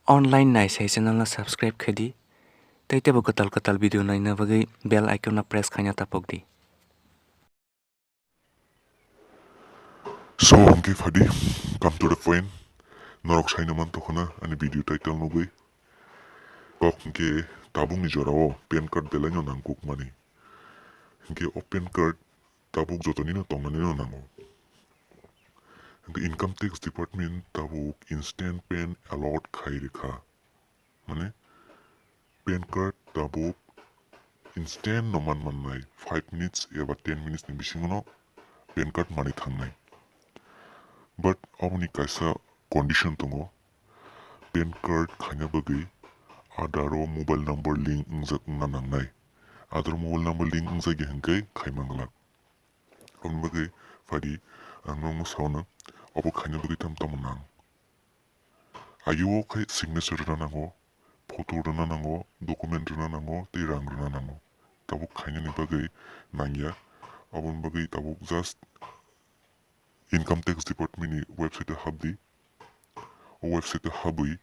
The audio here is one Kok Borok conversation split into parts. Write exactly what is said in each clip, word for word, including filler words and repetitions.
Online naisai channel no subscribe khe di, tei teibo kwtal kwtal video naina bagwi bell icon no press khaina tapok di. So, hwnkhe phadi, come to the point. Norok saino man tongkha na ani video title nugwi. Kok hwnkhe tabukni jorao pan card belai no nangkukmani. Hwnkhe o pan card tabuk jotonino tongnanino nango. Hwnkhe Income Tax Department tabuk instant pan allot khai rikha. Mane, pan card tabuk instant no man mannai, five minutes eba ten minutes ni bisingo no pan card manwi thangnai. But aboni kaisa condition tongo, pan card khaina bagwi Aadhaar o mobile number link wngjak wngna nangnai. Aadhaar o mobile number link wngjak ya hwnkhe khai manglak. Aboni bagwi phadi ang nokno sauna, obo khaina bagwi tam tamo nang. Ayuo khai signature rwna nango, photo rwna nango, document rwna nango, tei rang rwna nango. Tabuk khainani bagwi nangya. Aboni bagwi tabuk just Income Tax Department ni website o habdi. O website o habwi,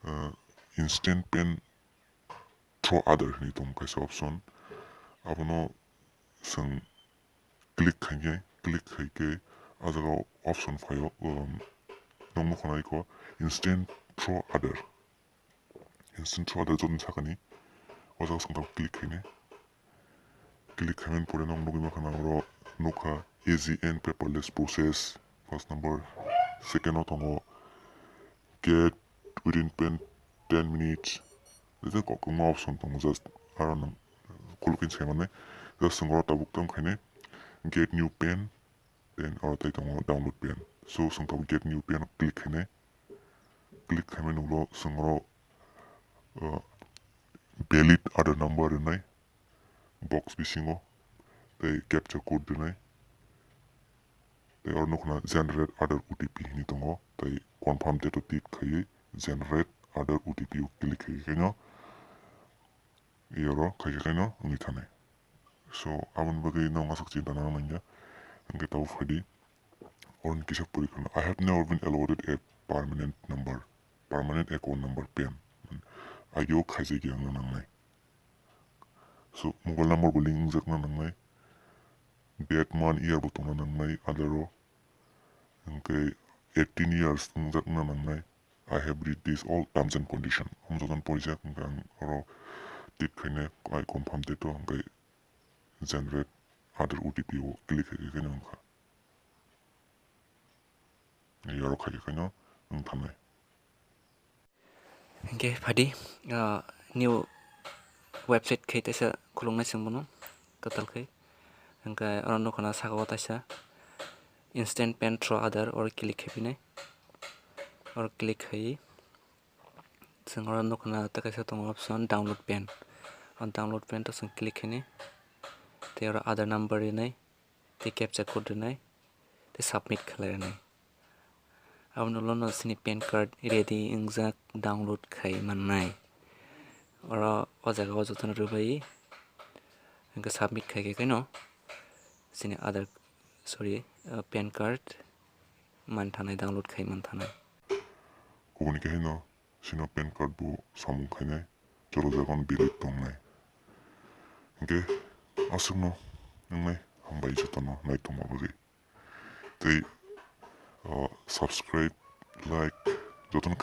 uh, instant pan through Aadhaar hinwi tong kaisa option. Abono chwng click khaikhe, click khaikhe, ah jaga option phaio, um, nokno khwnai kho instant through Aadhaar. Instant through Aadhaar jotoni sakani, o jaga chwng tabuk click khainai. Click khaimani pore nok nugwi mankha nang oro nukha A G N paperless process, first number, second o tongo get within ten, ten minutes. Tei kwbangma option tongo, just aro nang khulukhin saimanai. Just chwng oro tabuk tamo khainai get new pan, then oro tei tongo download pan. So chwng tabuk get new pan click khainai. Click khaimani ulo chwng oro, uh, valid Aadhaar number rwnai box bisingo, tei captcha code rwnai, tei oro nukha na generate Aadhaar O T P hinwi tongo, tei confirm date o tick khaiwi generate Aadhaar O T P o click khaikhe no, iyoro khaikhe no wngwi thanai. So, aboni bagwi no aswk chinta nang nangya. Hwnkhe tabuk phaidi. Oroni kisa pori kheno, "I have never been allotted a permanent number, permanent account number pan." Ageo khaijakya wngna nangnai. So, mobile number bo link wngjakna nangnai. Date, month, year bo tongna nangnai, Aadhaar o. Hwnkhe eighteen years wngjakna nangnai. I have read this all terms and condition. Omo jotono porijak, hwnkhe ang oro tick khainai, I confirm date o, hwnkhe generate Aadhaar O T P o click khaikhe khaino wngkha. Oro khaikhe khaino wng thangnai. Hwnkhe phaidi, ah, new website khe teisa khuluknai chwng bono, kwtal khe. Hwnkhe oro nukha na saka o teisa instant pan through Aadhaar, oro click khaiphinai. Oro click khai chwng oro nukha na tei kaisa tongo option download pan. O download pan to chwng click khainai. Tei oro Aadhaar number rinai, tei captcha code rinai, tei submit khlai rinai. Aboni ulo no chini pan card ready wngjak download khai mannai. Oro o jaga o jotono rwbai hwnkhe submit khaikhe khaino chini Aadhaar, sorry, uh, pan card manthanai, download khai manthanai. Kubuni khe haino chini pan card bo samung khainai, jora jaga no valid tongnai. Hwnkhe aswkno wngnai, hambai jotono naitongma bagwi. Tei, uh, subscribe, like, jotono khai-